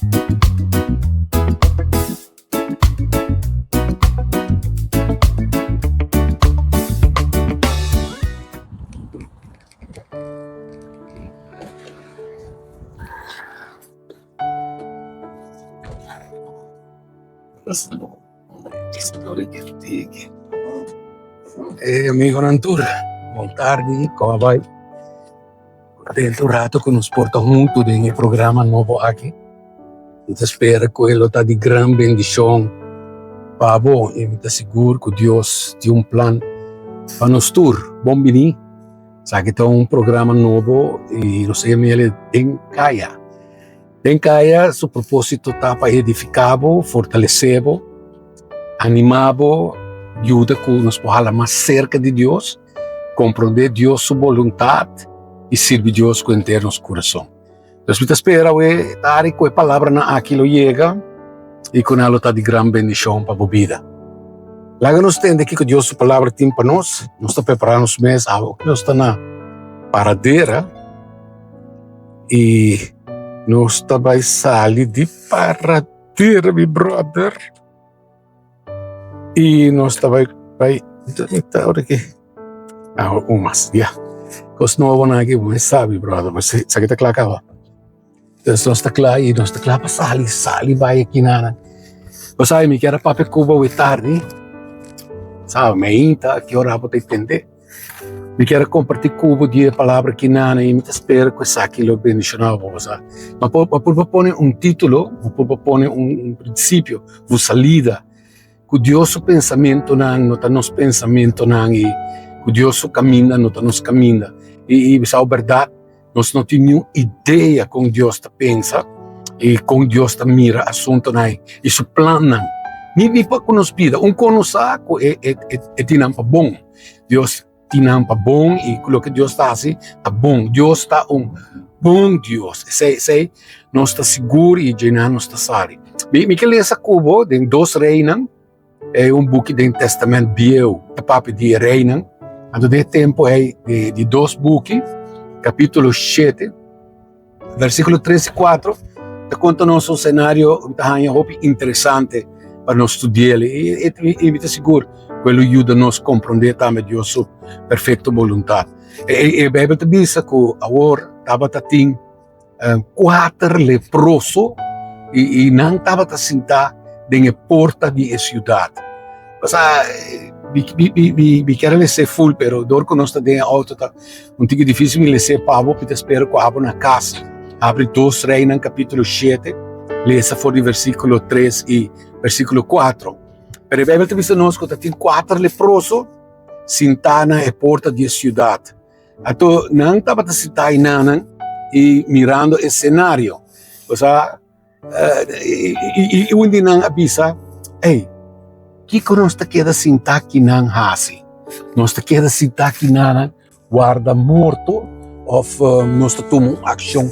E amigonan tur, bon tardi, como bai? Contento un rato cu nos por ta hunto den e programa nobo aki. Mi ta spera cu e lo ta di gran bendicion pa bo y mi ta sigur cu Dios tin un plan pa nos tur. Bon bini, esaki ta un programa nobo y nos ta yam'el Den Caya. Den Caya su proposito ta pa edifica bo, fortalece bo, anima bo, yuda cu nos por hala mas cerca di Dios, comprende Dios su boluntad y sirbi Dios cu henter nos curason. Pues mi ta spera awe tardi cu e palabranan aki lo yega y cu nan lo ta di gran bendicion pa bo bida. Laga nos tende kico Dios su palabra tin pa nos. Nos ta prepara nos mes awe nos ta na Paradera y nos ta bay sali di Paradera mi brother. Y nos ta bay bay donde ta ora ki ah un mas ya cos nobo nan aki bo sabi brother bo esaki ta cla caba entonces nos ta cla y nos ta cla pa sali sali bay aki nan bo sabi mi kier a papia cu bo awe tardi sabi meinta ki ora bo ta tende. Mi kier a kompartí ku bo di e palabra kinana i mi ta spera ku esaki lo bendishoná bo. Sa, mi por mi por pone un título, mi por pone un prinsipio, un salida, ku Dios su pensamentunan no ta nos pensamentunan i ku Dios su kaminda no ta nos kaminda. I i sa bèrdat Nos no tin niun idea kon Dios ta pensa i kon Dios ta mira asuntunan i su plannan. Ni ni pa ku nos bida. Un kon nos sa ku e e e tin nan pa bon. Dios tin nan pa bon i loke Dios ta hasi ta bon. Dios ta un bon Dios. Esei esei nos ta sigur i djei nos ta sali. Mi mi ke lesa ku bo den Dos Reinan. E un buki den Testament Bieu ta papia di e reinan. Anto den e tempu ei di di dos buki, kapítulo shete, versíkulo tres i kuatro, ta konta nos un senario ku ta haña hopi interesante pa nos studi'el. I i mi ta sigur ku e lo yuda nos komprondé tambe Dios su perfekto boluntat. E e Beibel ta bisa ku awor tabata tin. Kuater leproso i i nan tabata sintá den e porta di e siudat. Pasá mi mi mi mi kier a les'é ful pero dor ku nos ta den e outo ta un tiki difísil mi les'é pa bo. Mi ta spera ku abo na kas habri Dos Reinan kapítulo shete lesa for di versíkulo tres i versíkulo kuatro. Pero e Beibel ta bisa nos ku ta tin kuater leproso sintá na e porta di e siudat. Anto nan tabata sintá einanan i mirando e senario. Osea, i un di nan a bisa, Ey, kiko nos ta keda sintá kinan hasi? Nos ta keda sintá kinanan warda morto òf nos ta tuma un akshon?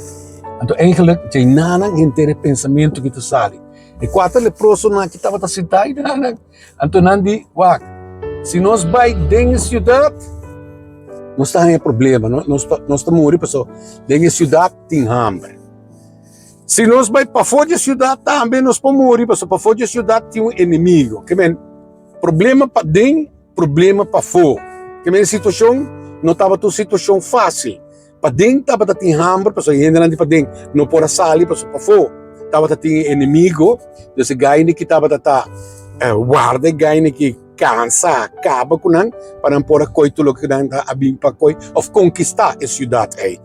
Anto eigenlik djeinanan henter e pensamentu ki ta sali. E kuater leprosonan ki tabata sintá einanan. Anto nan di, Wak, si nos bai den e siudat, nos ta haña problema, nos ta nos ta muri pasobra den e siudat tin hamber. Si nos bai pafó di e siudat tambe nos por muri pasobra pafó di e siudat tin un enemigo. Ke men, problema paden, problema pafó. Ke men, e situashon no tabata un situashon fásil. Paden tabata tin hamber, pasobra e hendenan di paden no por a sali, pasobra pafó tabata tin e enemigo. Dus e gaine ki tabata ta warda e gaine ki kansa, kaba ku nan, pa nan por a koi tur loke nan a bin pa koi òf konkistá e siudat ei.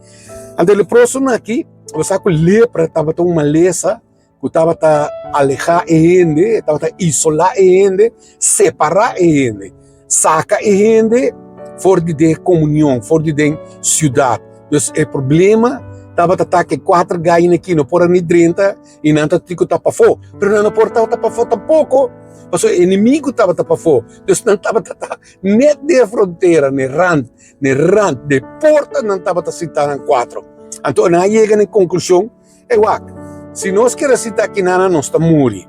Anto e leprosonan aki, bo sa ku lepra tabata un malesa ku tabata alehá e hende, tabata isolá e hende, separá e hende, saka e hende for di den komunion, for di den siudat. Dus e problema tabata ta ku e kuater gainan aki no por a ni drenta i nan ta tin ku ta pafó, pero nan no por tabata pafó tampoko, pasobra e enemigu tabata pafó. Dus nan tabata ta nèt den e frontera, na e rant, na e rant di e porta nan tabata sintá nan kuatro. Anto nan a yega na e konklushon. E wak, si nos keda sita akinana nos ta muri.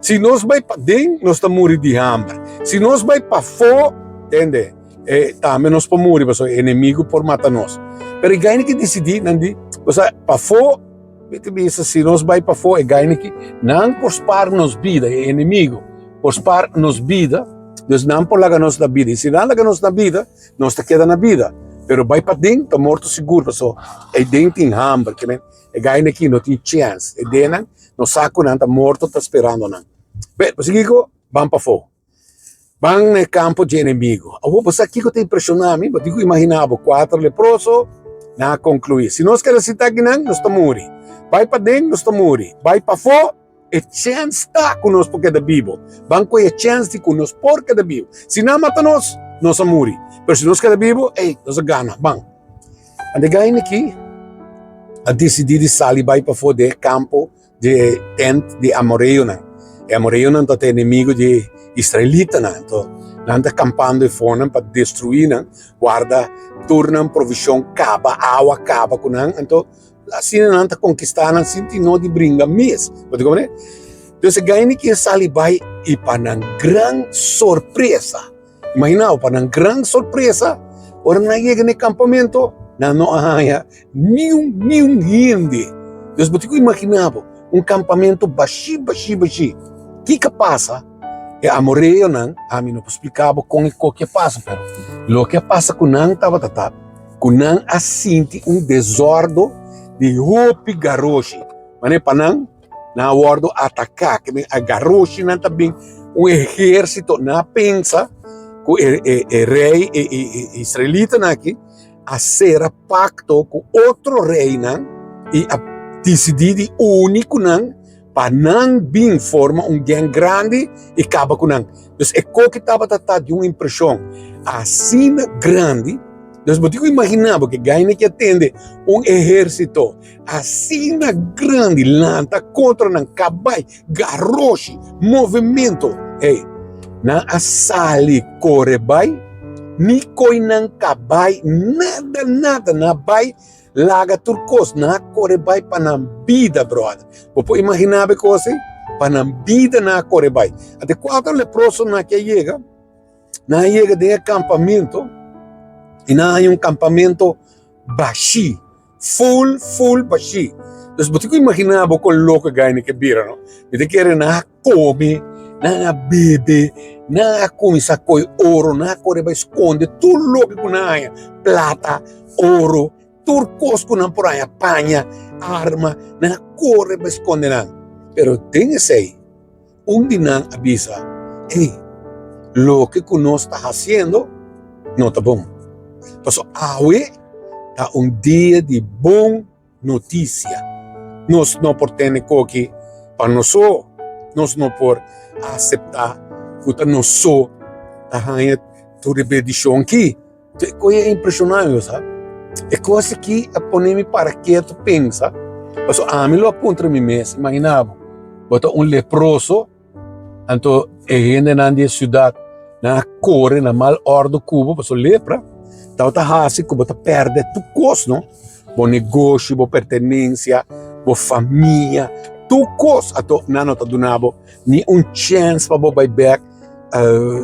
Si nos bai paden nos ta muri di hamber. Si nos bai pafó, tende, e tambe nos por muri pasobra e enemigu por mata nos. Pero e gaina ki disidí, nan di, osea, pafó Mi ta bisa si nos bai pafó e gaina aki, nan por spar nos bida, e enemigo por spar nos bida, dus nan por laga nos na bida. I si nan laga nos na bida, nos ta keda na bida. Pero bai paden ta morto sigur, paso eiden tin hamber, ke men e gaina aki no tin chèns. E denan no sa ku nan ta morto ta sperando nan. Be, pasikiko? Ban pafó. Ban na e kampo dje enemigo. Awor bo sa kiko ta impreshoná mi? Bo tin ku imaginá bo, kuater leproso nan a konkluí, Si nos keda sintá akinan, nos ta muri. Bai paden, nos ta muri. Bai pafó, e chèns ta ku nos por keda bibu. Ban ku e chèns di ku nos por keda bibu. Si nan mata nos, nos a muri. Pero si nos keda bibu, ey, nos a gana. Ban. Anto e gaina aki a disidí di sali bai pafó den e kampo di e tent di amoreonan. E amoreonan ta ta enemigo di e israelitanan. Anto nan ta kampando e fonan pa destruí nan, warda tur nan provishon kaba, awa kaba ku nan. Anto asina nan ta konkistá nan sin tin no di bringa mes. Bo ta komprende? Entonces e gaina ki a sali bai i pa nan gran sorpresa, Imagina bo, pa nan gran sorpresa, ora nan yega na e kampamento, nan no a haña niun, niun hende. Dus bo tin ku imagina bo, un kampamento bashí, bashí, bashí. Kiko a pasa? E amoreonan, ami no por splika bo kon e koki a pasa, pero loke a pasa ku nan tabata ta ku nan a sinti un desòrdu di hopi garoshi. Manera pa nan. Nan a wòrdu ataká, ke men a garoshinan ta bin un ehérsito. Nan a pensa ku e e e rei e e e israelitanan aki a sera pakto ku otro reinan i a disidí di uni ku nan pa nan bin forma un gèng grandi i kaba ku nan. Dus e koki tabata ta di un impreshon asina grandi. Dus bo tin ku imaginá bo ke gaina ki a tende un ehérsito Asina grandi lanta kontra nan kabai, garoshi, movimento. Hey, nan a sali kore bai, ni koi nan kabai, nada, nada. Nan a bai laga tur kos, nan a kore bai pa nan bida, bròder. Bo por imaginá bo e kos ei? Pa nan bida nan a kore bai. Ante kuater leprosonan aki a yega, nan a yega den e kampamento, i nan a haña un kampamento bashí. Full, full bashí. Dus bo tin ku imaginá bo kon loko e gaina ke bira, no? Mi ta kere nan a kome, nan a bebe, nan a kuminsá kohe oro, nan a kore bai skonde tur loke ku nan a haña, plata, oro, tur kos ku nan por haña, paña, arma, nan a kore bai skonde nan. Pero den esei, Un di nan a bisa, Ey, loke ku nos ta hasiendo no ta bon. Pasobra awe ta un dia di bon notisia. Nos no por tene koki pa nos so. Nos no por aseptá ku ta nos so ta haña tur e bendishon aki. E kos a impreshoná mi, bo sa. E kos aki a pone mi para ketu pensa, pasobra ami lo a puntra mi mes, imaginá bo, bo ta un leproso, anto e hendenan di e siudat nan a kore na mal òrdu ku bo, pasobra lepra tabata hasi ku bo ta pèrdè tur kos, no? Bo negoshi, bo pertenensia, bo famia, tur kos. Anto nan no ta duna bo ni un chèns pa bo bai bèk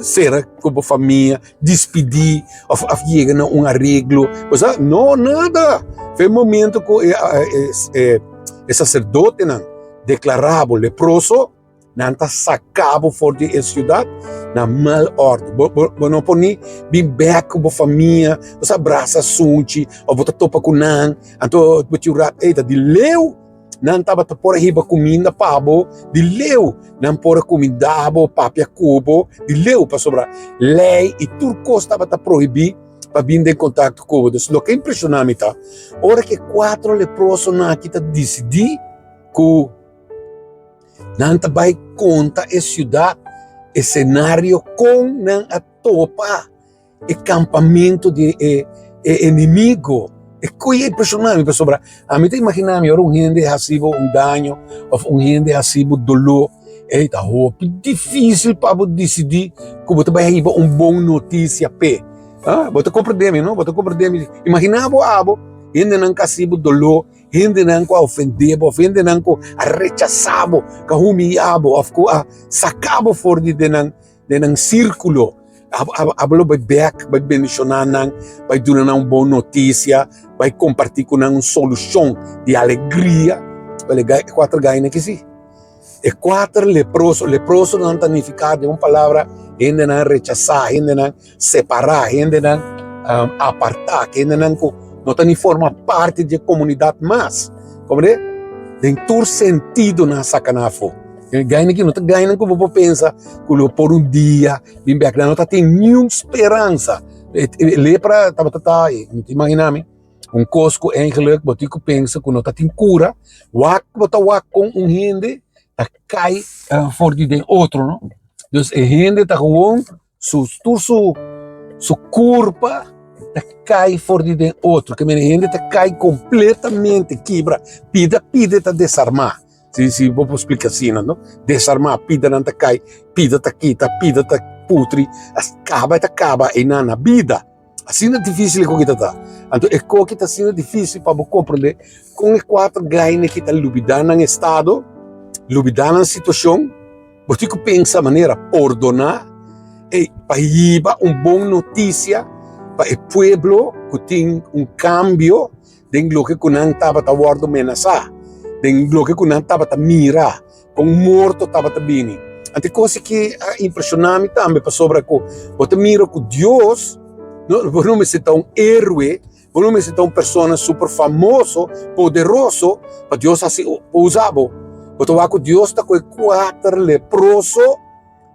sera ku bo famia, dispidí òf òf yega na un areglo. Bo sa? No, nada! Fe momento ku e e e saserdotenan deklará bo leproso, nan ta saka bo for di e siudat na mal òrdu. Bo bo bo no por ni bin bèk ku bo famia, bo sa brasa sunchi òf bo ta topa ku nan, anto bo tin un rat, ey ta di leu. Nan tabata por a hiba kuminda pa bo di leu, nan por a kumindá bo, papia ku bo di leu, pasobra lei i tur kos tabata prohibí pa bin den kontakto ku bo. Dus loke a impreshoná mi ta ora ku e kuatro leprosonan aki ta disidí ku nan ta bai konta e siudat e senario kon nan a topa. E kampamentu di e e enemigo. E koe impreshona mi pasobra ami ta imagina mi ora un hende hasi bo un daño òf un hende hasi bo doló, ey ta hopi difísil pa bo disidí ku bo ta bai hiba un bon notisia p'e. Ah, bo ta komprendé mi no? Bo ta komprendé mi? Imagina bo abo hendenan ku hasi bo doló, hendenan ku a ofendé bo òf hendenan ku a rechasá bo, ku a humiyá bo òf ku a saka bo for di den nan den nan sírkulo. Abo lo bai bèk, bai bendishoná nan, bai duna nan un bon notisia, bai kompartí ku nan un solushon di alegria. Wel, e kuater gainan aki si. E kuater leproso, leprosonan ta nifiká den un palabra hendenan rechasá, hendenan separá, hendenan apartá, hendenan ku no ta ni forma parti di e komunidat mas. Komprendé? Den tur sentido nan a saka nan afó. E gainan aki no ta gainan ku bo por pensa ku lo por un dia bin bèk. Nan no ta tin niun speransa. E lepra tabata ta, mi ta imaginá mi, Un kos ku eigenlijk bo tin ku pensa ku no ta tin kura, wak bo ta wak kon un hende ta kai for di den otro no. Dus e hende ta gewoon su tur su su kurpa ta kai for di den otro, ke mene hende ta kai kompletamente kibra, pida pida ta desarmá. Si si bo por splika asina no, desarmá, pidanan ta kai, pida ta kita, pida ta putri, kaba e ta kaba einan na bida. Asina difícil e koki ta ta. Anto e koki ta asina difícil pa bo comprende kon e kuater gaina ki ta lubida nan estado, lubida nan situacion. Bo tin ku pensa manera pordoná e pa hiba un bon noticia pa e pueblo ku tin un cambio den loke ku nan tabata wòrdu menasá, den loke ku nan tabata mira. Kon morto tabata bini. Anto e kos aki a impreshoná mi tambe pasobra ku bo ta mira ku Dios, no, bo no mester ta un héroe, bo no mester ta un persona super famoso, poderoso, pa Dios hasi usa bo. Bo ta wak ku Dios ta ku e kuater leproso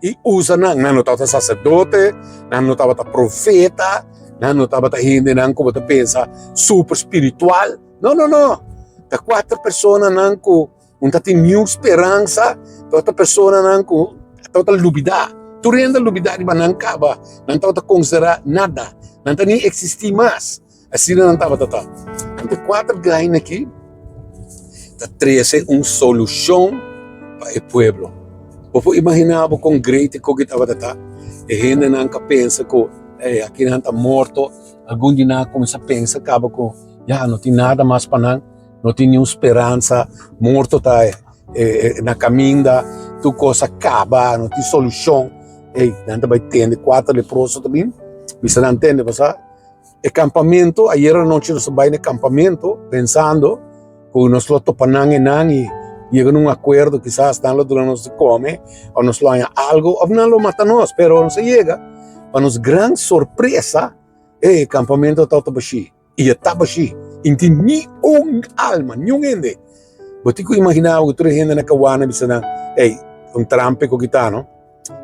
i usa nan. Nan no tabata saserdote, nan no tabata profeta, nan no tabata hendenan ku bo ta pensa super spiritual. No, no, no. Ta kuater personanan ku Un ta tin niun speransa pa otro personanan ku tabata lubidá. Tur hende a lubidá riba nan kaba. Nan tabata konsiderá nada. Nan ta ni eksistí mas. Asina nan tabata ta. Anto e kuater gaina aki ta trese un solushon pa e pueblo. Bo por imaginá bo kon great e koki tabata ta? E hendenan ka pensa ku ey aki nan ta morto. Algun di nan a kuminsá pensa kaba ku ya no tin nada mas pa nan. No tin niun speransa, morto ta na kaminda, tur kos a kaba, no tin solushon. Ey, nan ta bai tende kuater leproso ta bin, bisa nan tende pasá. E kampamentu, ayer anochi nos a bai na e kampamentu pensando ku nos lo topa nan e nan i yega na un akuerdo, kisas nan lo duna nos di kome òf nos lo haña algu òf nan lo mata nos, pero nos a yega, pa nos gran sorpresa, e kampamentu tabata bashí. I e ta bashí, i no tin ni un alma, niun hende. Bo tin ku imaginá bo ku tur e hende na kawana bisa nan, Ey, un trampa ku kita no.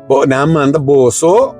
Bo, nan a manda boso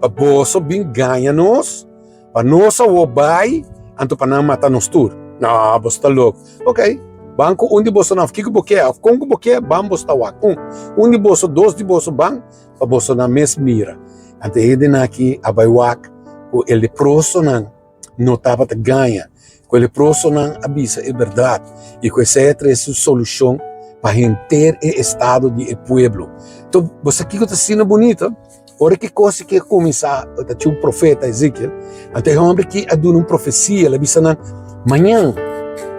pa boso bin gaña nos, pa nos awor bai, anto pa nan mata nos tur. No, boso ta loko. Ok, ban ku un di boso nan, òf kiko bo ke, òf kon ku bo ke, ban boso ta wak. Un, un di boso, dos di boso ban pa boso nan mes mira. Anto e hendenan aki a bai wak ku e leprosonan. no tabata gaña, ku e leprosonan a bisa e bèrdat i ku esei a trese un solushon pa henter e estado di e pueblo. Enton, bo sa kiko ta asina bunita? Ora ki kos aki a kuminsá, ta tin un profeta, Ezekiel, anto e hòmber aki a duna un profesia, el a bisa nan, Mañan,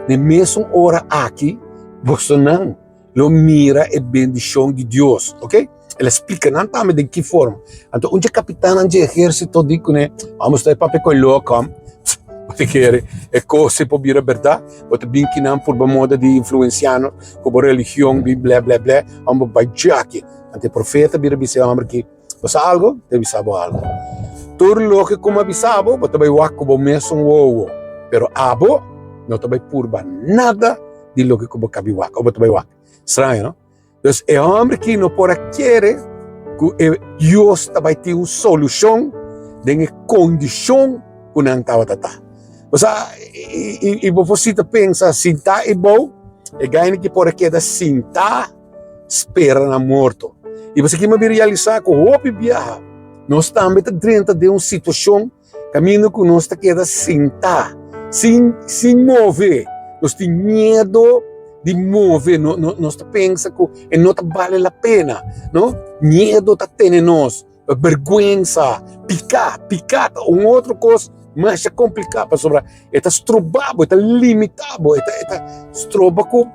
na e mesun ora aki, bosonan lo mira e bendishon di Dios. Ok? El a splika nan tambe den ki forma. Anto un dje kapitannan dje ehérsito di kuné, Amos ta e papia ku e loko. Bo ta kere e kos ei por bira bèrdat? Bo ta bin kinan purba moda di influensiá nos ku bo religion di blè blè blè. Amo bo bai djaki. Anto e profeta bira bisa e hòmber aki, Bo sa algu? Ta bisa bo algu. Tur loke ku mi a bisa bo, bo ta bai wak ku bo mesun wowo. Pero abo no ta bai purba nada di loke ku bo kabi wak, o bo ta bai wak. Straño, no? Dus e hòmber aki no por a kere ku e Dios ta bai tin un solushon den e kondishon ku nan tabata ta. Osea, i bo por si ta pensa sintá ei bou, e gaina ki por a keda sintá spera nan morto. I bo sa ki mi a bin realisá ku hopi biaha nos tambe ta drenta den un situashon Kaminda ku nos ta keda sintá, sin sin move. Nos tin miedo di move, no no nos ta pensa ku e no ta bale la pena, no. Miedo ta tene nos, bèrgwensa, piká, piká ta un otro kos masha kompliká pasobra e ta stroba bo, e ta limitá bo, e ta e ta stroba ku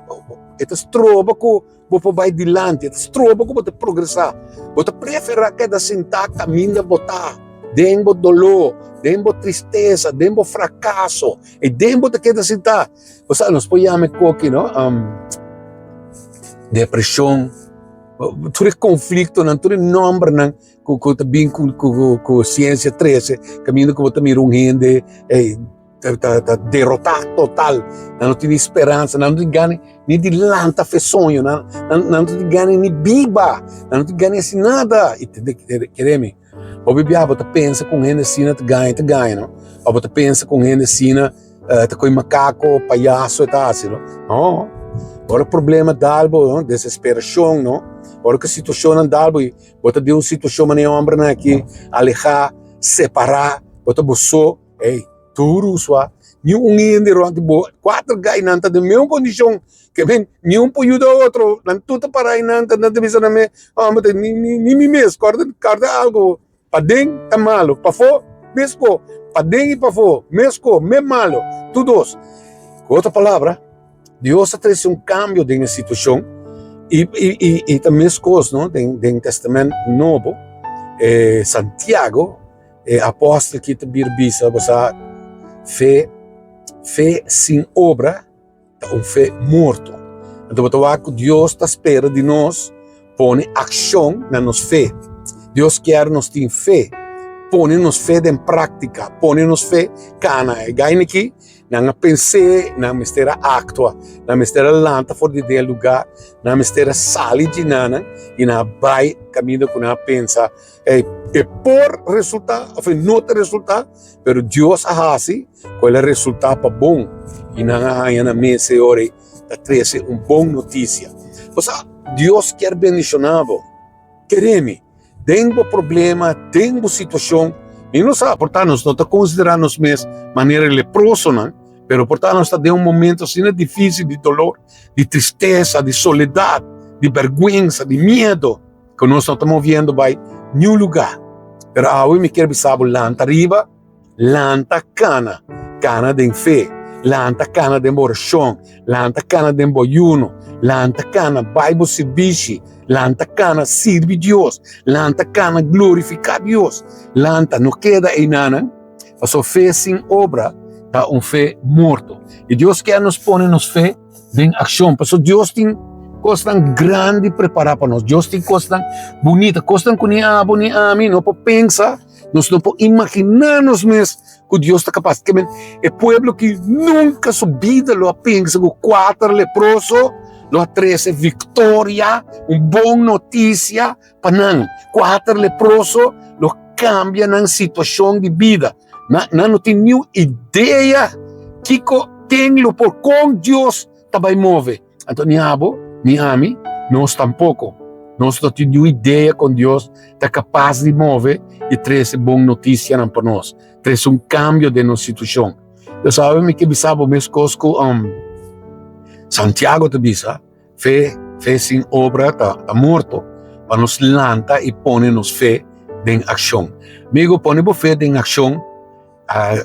e ta stroba ku Bo por bai dilanti, e ta stroba ku bo ta progresá. Bo ta preferá keda sintá kaminda bo ta, den bo doló, den bo tristesa, den bo frakaso. I den bo ta keda sintá. Bo sa, nos por yama e koki, no? Depreshon, tur e konfliktonan, tur e nòmbernan ku ku ta bin ku ku ku siensia trese, kaminda ku bo ta mira un hende ey ta ta ta derotá total, nan no tin ni speransa, nan no tin gana ni di lanta for e soño, nan nan no tin gana ni biba, nan no tin gana di hasi nada, i kere mi. Hopi bia bo ta pensa ku un hende asina ta gaña, ta gaña no. Òf bo ta pensa ku un hende asina ta kohe makako, payaso e ta hasi no. No, ora problema dal bo no, desesperashon no, ora ku situashonnan dal bo i bo ta den un situashon manera e hòmbernan aki alehá, separá, bo ta bo so, ey, tur usua ni un hende rònt di bo, kuater gainan ta den mesun kondishon. Ke men ni un por yuda otro, nan tur ta para einan ta nan ta bisa nan me, homber ta ni ni ni mi mes kòrda kòrda algo paden ta malo pafó mesko paden i pafó mesko me malo tur dos. Ku otro palabra Dios a trese un kambio den e situashon i i i i ta meskos no den den Tèstamènt Nobo e Santiago e apòstel ki ta bir bisa bo sa fe fe sin obra ta un fe morto. Anto bo ta wak ku Dios ta spera di nos pone akshon na nos fe. Dios kier nos tin fe, pone nos fe den práktika, pone nos fe kana. E gaina aki, nan a pens'é, nan mester a aktua, nan mester a lanta for di den e lugá, nan mester a sali dje nan i nan a bai kaminda ku nan a pensa. E por resultá òf e no ta resultá, pero Dios a hasi ku el a resultá pa bon i nan a haña nan mes e ora ei ta trese un bon notisia. Pasobra Dios kier bendishoná bo. Kere mi, den bo problema, den bo situashon, mi no sa, por ta nos no ta konsiderá nos mes manera leprosonan, pero por ta nos ta den un momento asina difísil di dolor, di tristesa, di soledat, di bèrgwensa, di miedu. Ku nos no ta moviendo bai niun lugá. Pero awe mi kier bisa bo lanta riba, lanta kana, kana den fe, lanta kana den bo orashon, lanta kana den bo ayuno, lanta kana bai bo sirbishi, lanta kana sirbi Dios, lanta kana glorifiká Dios, lanta no keda einanan, pasobra fe sin obra ta un fe morto. I Dios kier nos pone nos fe den akshon, pasobra Dios tin kosnan grandi prepará pa nos. Dios tin kosnan bunita, kosnan ku ni abo ni ami no por pensa, nos no por imaginá nos mes ku Dios ta kapas. Ke men, e pueblo ki nunka su bida lo a pensa ku kuater leproso lo a trese viktoria, un bon notisia pa nan. Kuater leproso lo kambia nan situashon di bida. Nan, nan no tin niun idea kiko ken lo por kon Dios ta bai move. Anto ni abo, ni ami, nos tampoko. Nos no tin niun idea kon Dios ta kapas di move i trese bon notisianan pa nos, trese un kambio den nos situashon. Yo sabe mi ke bisa bo meskos ku um, Santiago ta bisa, Fe, fe sin obra ta, ta morto. Pa nos lanta i pone nos fe den akshon. Amigo, pone bo fe den akshon. Uh,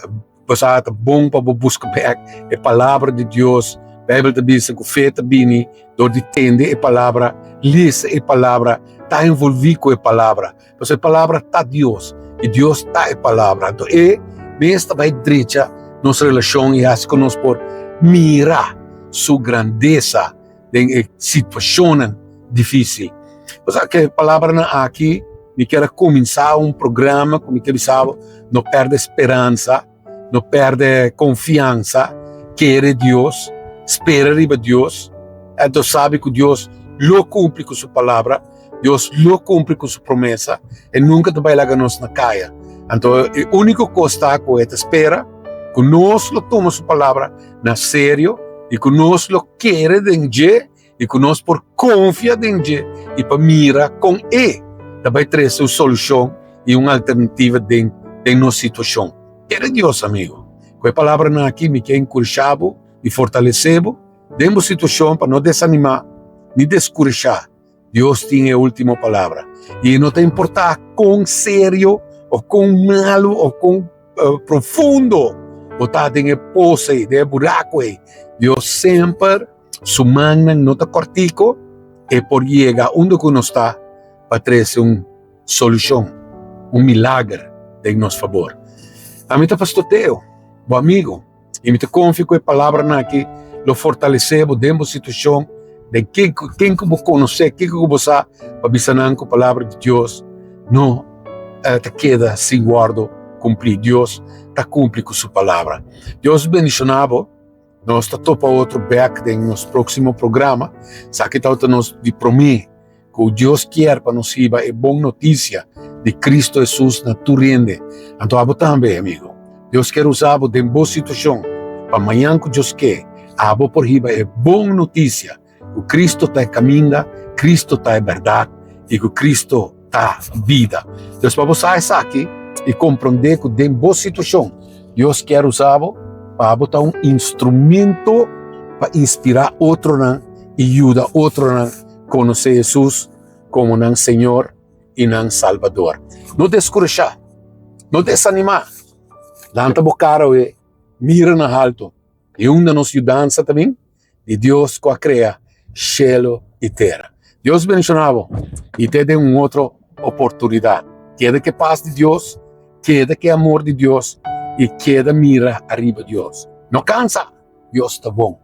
bo sa ta bon pa bo buska bek e palabra di Dios. Bijbel ta bisa ku fe ta bini dor di tende e palabra, lesa e palabra, ta envolví ku e palabra. Pasobra e palabra ta Dios i Dios ta e palabra. Anto e mes ta bai drecha nos relashon i hasi ku nos por mira su grandesa den e situashonnan difísil. Pasobra ku e palabranan aki mi kier a kuminsá un programa ku mi ke bisa bo no pèrdè speransa. No perde konfiansa, kere Dios, spera riba Dios. Anto sabi ku Dios lo kumpli ku su palabra, Dios lo kumpli ku su promesa, e nunka ta bai laga nos na kaya. Anto e úniko kos ta ku e ta spera ku nos lo tuma su palabra na serio i ku nos lo kere den dje i ku nos por konfia den dje i pa mira kon e ta bai trese un solushon i un alternativa den den nos situashon. Kere Dios, amigo. Ku e palabranan aki mi ke enkurashá bo i fortalesé bo den bo situashon pa no desanimá ni deskurashá. Dios tin e último palabra. I no ta importá kon serio òf kon malu òf kon profundo bo ta den e pos ei, den e buraku ei, Dios semper Su mannan no ta kòrtiku, e por yega unda ku nos ta pa trese un solushon, un milager den nos fabor. Ami ta Pastor Teo, bo amigu, i mi ta konfia ku e palabranan aki lo fortalesé bo den bo situashon, Den ken ken ku bo konosé, ken ku bo sa, pa bisa nan ku palabra di Dios no ta keda sin wòrdu kumplí. Dios ta kumpli ku su palabra. Dios bendishoná bo. Nos ta topa otro bèk den nos próksimo programa. Esaki tabata nos di promé ku Dios kier pa nos hiba e bon notisia di Kristu Hesus na tur hende. Anto abo tambe, amigo. Dios kier usa bo den bo situashon pa mañan ku Dios ke, abo por hiba e bon notisia ku Kristu ta e kaminda, Kristu ta e bèrdat i ku Kristu ta bida. Dios pa bo sa esaki i komprondé ku den bo situashon Dios kier usa bo pa abo ta un instrumento pa inspirá otronan i yuda otronan konosé Hesus komo nan Señor i nan Salbador. No deskurashá, no desanimá. Lanta bo kara awe, mira na haltu. I unda nos yudansa ta bin? Di Dios ku a krea shelu i tera. Dios bendishoná bo i te den un otro oportunidat. Keda ku e pas di Dios, keda ku e amor di Dios i keda mira ariba Dios. No kansa! Dios ta bon.